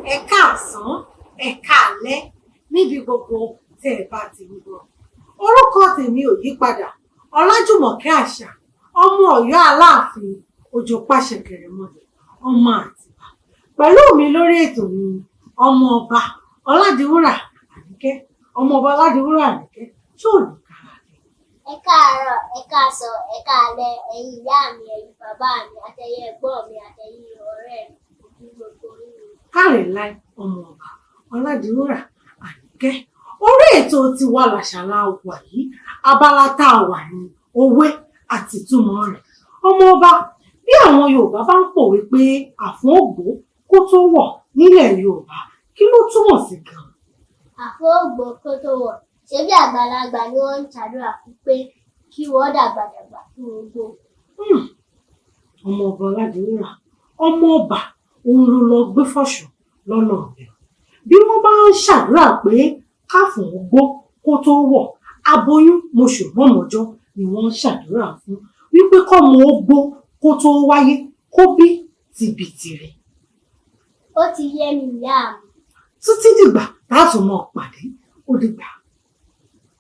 Ẹ káàsán, ẹ káalẹ́ níbi gbogbo tẹ́ ẹ bá ti ń gbọ́. Orúkọ tèmi ò yí padà, Ọlájùmọ̀kẹ́ Àṣà, ọmọ Ọ̀yọ́ Aláàfin Òjò pàṣẹ kẹrẹmọdé, ọmọ Àtìbà. Pẹ̀lú mi lórí ètò ni ọmọ ọba Ọládìwúrà Àníkẹ́. Ọmọ ọba Ọládìwúrà Àníkẹ́, ṣó ò ní kára rẹ̀? Ẹ káàárọ̀, ẹ káàsán, ẹ káalẹ́, ẹ̀yin ìyá mi, ẹ̀yin bàbá mi, àtẹ̀yin ẹ̀gbọ́n mi, àtẹ̀yin ọ̀rẹ́ mi, òbí gbogbo yín. Káre láì, ọmọ ọba Ọládìwúrà Àníkẹ́. Orí ètò Tiwa Làṣà la wà yìí. Abala tá a wà ní òwe àti ìtumọ̀ rẹ̀. Ọmọ ọba, bí àwọn Yorùbá bá ń pòwe pé àfún ògbó kó tó wọ̀ nílẹ̀ Yorùbá, kí ló túmọ̀ sí gan-an? Àfọwọ́gbò kó tó wọ̀, ṣé bí àgbàlagbà ni wọ́n ń ṣàdúrà fún pé kí wọ́n dàgbà dàgbà kí wọ́n gbó. Ọmọ ọba Ọládìwúrà, ọmọ ọba òun ló lọ gbé fọ̀ṣọ́ lọ́nà ọ̀bẹ. Bí wọ́n bá ń ṣàdúrà pé káfọ̀n ó gbó kó tó wọ̀, aboyún moṣù mọ́mọ́jọ́ ni wọ́n ń ṣàdúrà fún wípé kọ́mọ ó gbó kó tó wáyé, kó bí tìbìtìrì. Ó ti yé mi, ìyá mi. Títí dìgbà tá a tún mọ́ pàdé, ó dìgbà.